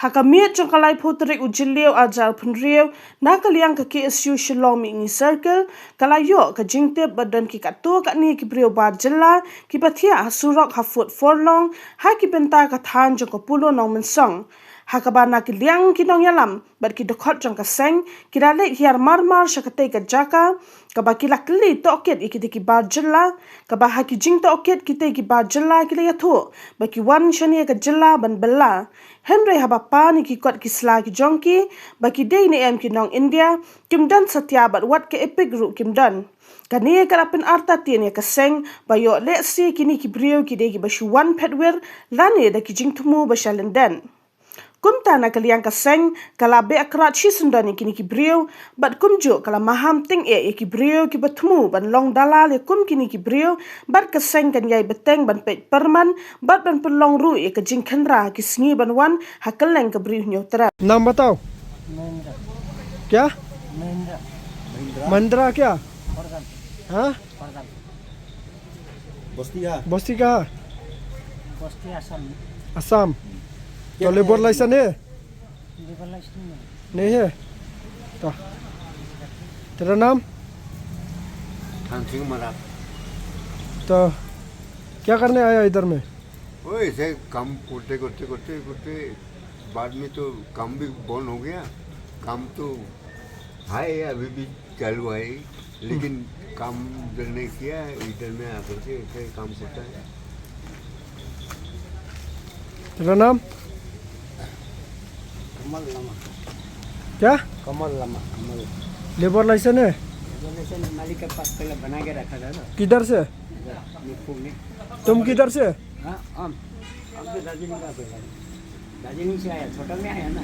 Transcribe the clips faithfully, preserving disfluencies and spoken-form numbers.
Ha ka miet jong ka laiphew tarik u Jylliew arhajar arphew hynriew, na ka liang ka K S U Shillong Mihngi Circle, ka la ïoh ka jingtip ba don ki katto katne ki briew bar jylla kiba thiah ha surok ha Fort Furlong, ha ki bynta ka thaiñ jong ka Polo Nongmynsong. Ha kaba na ka liang ki nongïalam bad ki dkhot jong ka seng ki la leit hiar marmar sha katei ka jaka, kaba ki la kylli tohkit ïa kitei ki bar jylla, kaba ha ki jingtohkit kitei ki bar jylla ki la ïathuh ba ki wan shane ka jylla ban bylla. Hynrei haba pan ïa ki kot ki sla ki jong ki ba ki dei ne em ki nong India, kim don satia bad wat ka EPIC ruh kim don. Kane ka la pynartatien ïa ka seng ba ïoh lehse kine ki briew ki dei kiba shu wan phet wir lane da ki jingthmu ba sha lyndet. Kumta na ka liang ka seng ka la beh krat shisyndon ïa kine ki briew, bad kumjuh ka la maham tyngeh ïa ki briew kiba thmu ban long dalal ïa kum kine ki briew, bad ka seng kan ïai bteng ban peit pyrman bad ban pynlong ruh ïa ka jingkhynra ki sngi ban wan ha kylleng ka Bri u Hynñiewtrep. नाम बताओ। महेंद्र। क्या? महेंद्र। महिंद्रा। महिंद्रा क्या? फॉरगन। हाँ? फॉरगन। बस्ती कहाँ? बस्ती कहाँ? बस्ती असम। असम। क्या तो लेबर है? लाइसेंस है? लेबर लाइसेंस नहीं। नहीं है? तो तेरा नाम? थान सिंह मराठ। तो क्या करने आया इधर में? वो ऐसे काम करते करते करते करते बाद में तो काम भी बंद हो गया। काम तो है, अभी भी चालू है, लेकिन काम जो नहीं किया, इधर में आकर के ऐसे काम करता है। तेरा नाम? कमल लामा। क्या? कमल लामा, कमल। लेबर लाइसेंस है? लेबर लाइसेंस मालिक के पास पहले बना के रखा था ना। किधर से? इधर, निप्पू में। तुम किधर से? हाँ, हम, हम तो दार्जिलिंग का, दार्जिलिंग से आया, छोटा में आया ना।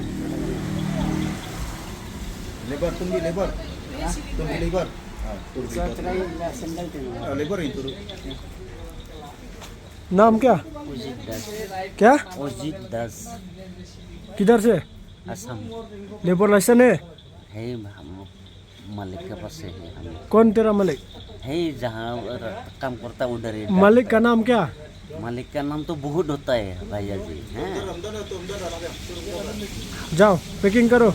लेबर, तुम भी लेबर? हाँ? तुम भी लेबर? हाँ, तुम भी लेबर। सैंडल थे ना। हाँ, लेबर ही तो। नाम क्या? अजित दास। क्या? अजित दास। किधर से? असम। लेबर लाइसेंस है? है, हम मालिक के पास से है हम। कौन तेरा मालिक? है, जहाँ र-, काम करता उधर ही। मालिक का नाम क्या? मालिक का नाम तो बहुत होता है भैया जी, हैं? जाओ, पैकिंग करो।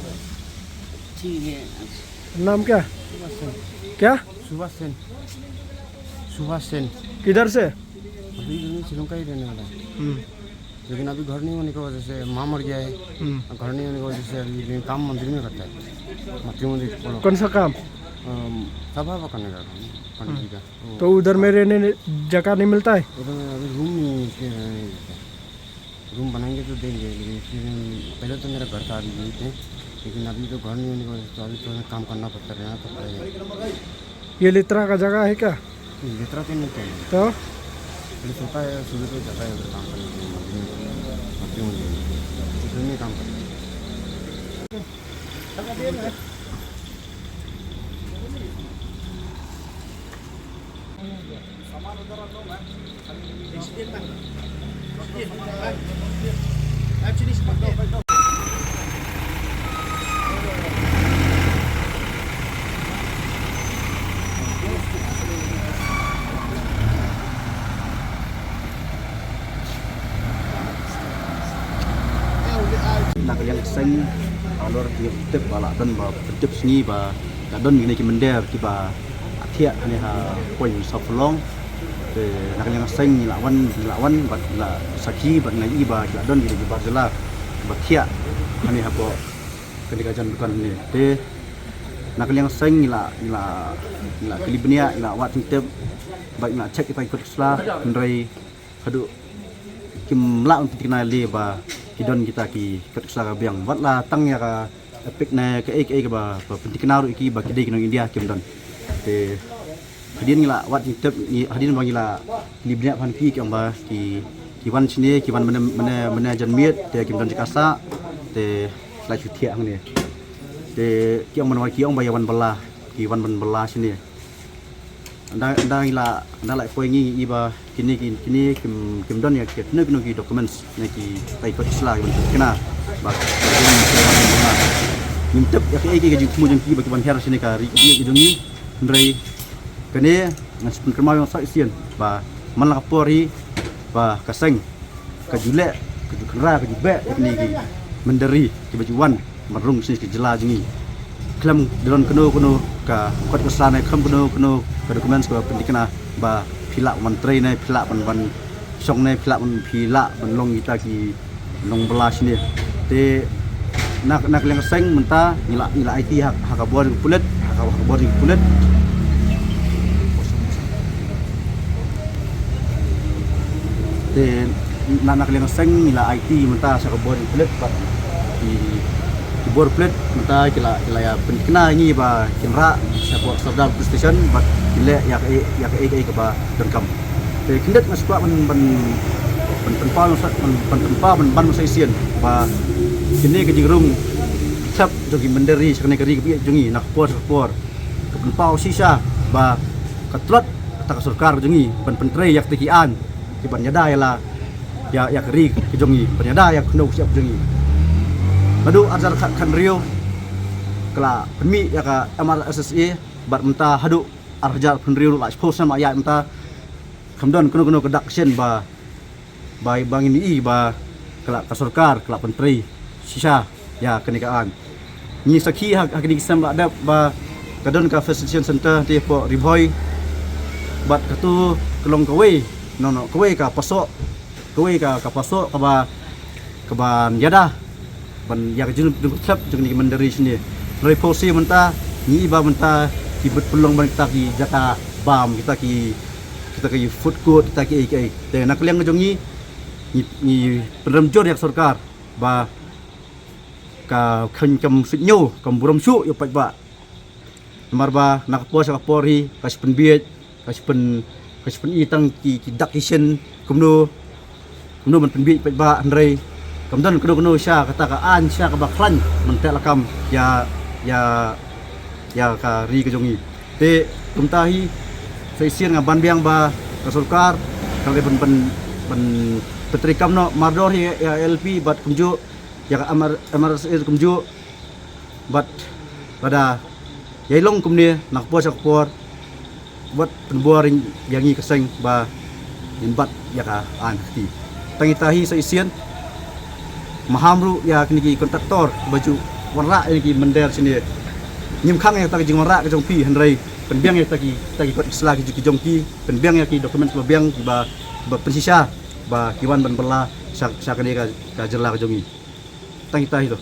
ठीक है। नाम क्या? सुभाष सेन। क्या? सुभाष सेन। सुभाष सेन। किधर से? अभी भी श्रीलंका ही रहने वाला है। हम्म। लेकिन अभी घर नहीं होने की वजह से माँ मर गया है। हम्म। घर नहीं होने की वजह से अभी लेकिन काम मंदिर में करता है, मातृ मंदिर खोलो। कौन सा काम? अम, सभा करने का काम, पंडित जी का। हम्म। वो तो उधर में रहने ने-, जगह नहीं मिलता है? उधर में अभी रूम नहीं, इसलिए रहने नहीं देता। रूम बनाएंगे तो देंगे, लेकिन फिर पहले तो मेरा घर था, अभी यहीं थे, लेकिन अभी तो घर नहीं होने की वजह से तो अभी तो हमें काम करना पड़ता, रहना तो पड़ेगा। ये लित्रा का जगह है क्या? लित्रा तो नहीं चाहिए। तो? पहले छोटा है, शुरू तो जाता है उधर काम करने के लिए, मंदिर में, मंदिर में, मंदिर में काम करने के लिए। Na ka liang seng, halor ki tip ba la don ba pyntip sngi ba la don kine ki mynder kiba thiah kane ha point South Furlong. Te na ka liang seng ngi la wan, ngi la wan bad ngi la sakhi bad ngi la ïohi ba ki la don kine ki bar jylla ba thiah kane hapoh kane ka jan dukan ne. Te na ka liang seng ngi la, ngi la, ngi la kylli bniah, ngi la wad jingtip bad ngi la check ïa ki kot ki sla, hynrei haduh kim lah ban pynthikna lei ba ki don kita ki kot ki sla ka biang. Wat la tang ïa ka EPIC ne kaei kaei kaba, ba pynthikna ruh ïa ki ba ki dei ki nong India kim don. Te hadien ngi la wad jingtip, ngi, hadien ba ngi la kylli bniah bad ki, ki ong ba ki, ki wan shane, ki wan mynne, mynne, mynne janmiet, te kim don jaka sah, te la shu thiah hangne. Te ki ong ban wan, ki ong ba ïa wan bylla, ki wan ban bylla shane. Ynda, ynda ngi la, ynda la poi ngi, ngi ïohi ba kine ki, kine kim, kim don ïa kino kino ki documents ne ki, ki kot ki sla kiban pynthikna ba ngim tip ïa kaei kaei ka jingthmu jong ki ba ki wan hiar shane ka ri, ri jong ngi. Hynrei kane ngan sa pynkynmaw ïa nga sa shisien ba man la ka por hi ba ka seng ka ju leh, ka ju khynra, ka ju beh ïa kine ki, mynder ri kiba ju wan ban rung sha kane ka jylla jong ngi. Khlem da don kano kano ka kot ka sla ne khlem kano kano ka documents kaba pynthikna ba phi lah ban trei ne phi lah ban ban shong ne phi lah ban phi lah ban long kita ki nongbylla shane. Te na na ka liang ka seng mynta ngi la ngi la aiti ha ha ka bor jong ka pulit ha ka ha ka bor jong ka pulit. Te na na ka liang ka seng ngi la aiti mynta sha ka bor jong ka pulit bad ki ki bor pulit mynta ki la ki la ïa pynthikna ïa ngi ba kin rah sha pdeng Sardar Police Station bad kin leh ïa kaei ïa kaei kaei kaba donkam. Te khyndiat nga sngewkwah ban ban ban pynpaw ban ban pynpaw ban ban sa shisien ba kine ki jingrung sap jong ki mynder ri sha kane ka ri ka jong ngi na ka por sha ka por ka pynpaw shisha ba ka tlot kata ka sorkar jong ngi ban pyntrei ïa kata ki aiñ ki ban ïada ïa la ïa ïa ka ri ka jong ngi ban ïada ïa ka khyndew ka shyiap jong ngi. Naduh arhajar khat khathynriew ka la pynmih ïa ka M R S S A bad mynta haduh arhajar khathynriew la shiphew snem la ïaid mynta kam don kano kano ka dak sien ba ba ba ngin ïohi ba ka la ka sorkar ka la pyntrei shisha ïa kane ka aiñ. Ngi sakhi ha ha kine ki snem la dep ba ka don ka facilitation center te hapoh Ri Bhoi bad katu ka long kawei no no kawei ka pasoh kawei ka ka pasoh kaba kaba ïada ban ïa ka jingduk jingthlep jong kine ki mynder ri shane. Hynrei phew snem mynta ngi i ba mynta ki bit pynlong ban kita ki jaka bam kita ki kita ki food court kita ki ei ki ei. Te na ka liang ka jong ngi ngi ngi pynrem jur ïa ka sorkar ba ka kheiñ kam suidñiew kam burom shuh ïa u paidbah. Namar ba na ka por sha ka por hi ka shu pynbieit ka shu pyn ka shu pyni tang ki ki dak ki shin kumno kumno ban pynbieit paidbah hynrei kam don kano kano sha kata ka aiñ sha kaba khlaiñ ban teh lakam ïa ïa ïa ka ri ka jong ngi. Te kumta hi sa shisien nga ban biang ba ka sorkar ka dei ban ban ban pyntrei kam noh mardor hi ïa L P bad kumjuh ïa ka M R M R S A kumjuh bad lada ïai long kumne na ka por sha ka por wat pynbor ïa ngi ka seng ba ngin bat ïa ka aiñ ka kti. Tang ita hi sa shisien maham ruh ïa kine ki kontraktor ba ju wanrah ïa ki mynder shane. Ngim khang ïa kata ka jingwanrah ka jong phi hynrei pynbiang ïa kata ki kata ki kot ki sla ki ju ki jong ki pynbiang ïa ki document ba biang ba ba pynshisha ba ki wan ban bylla sha sha kane ka ka jylla ka jong ngi. Tang ita hi to.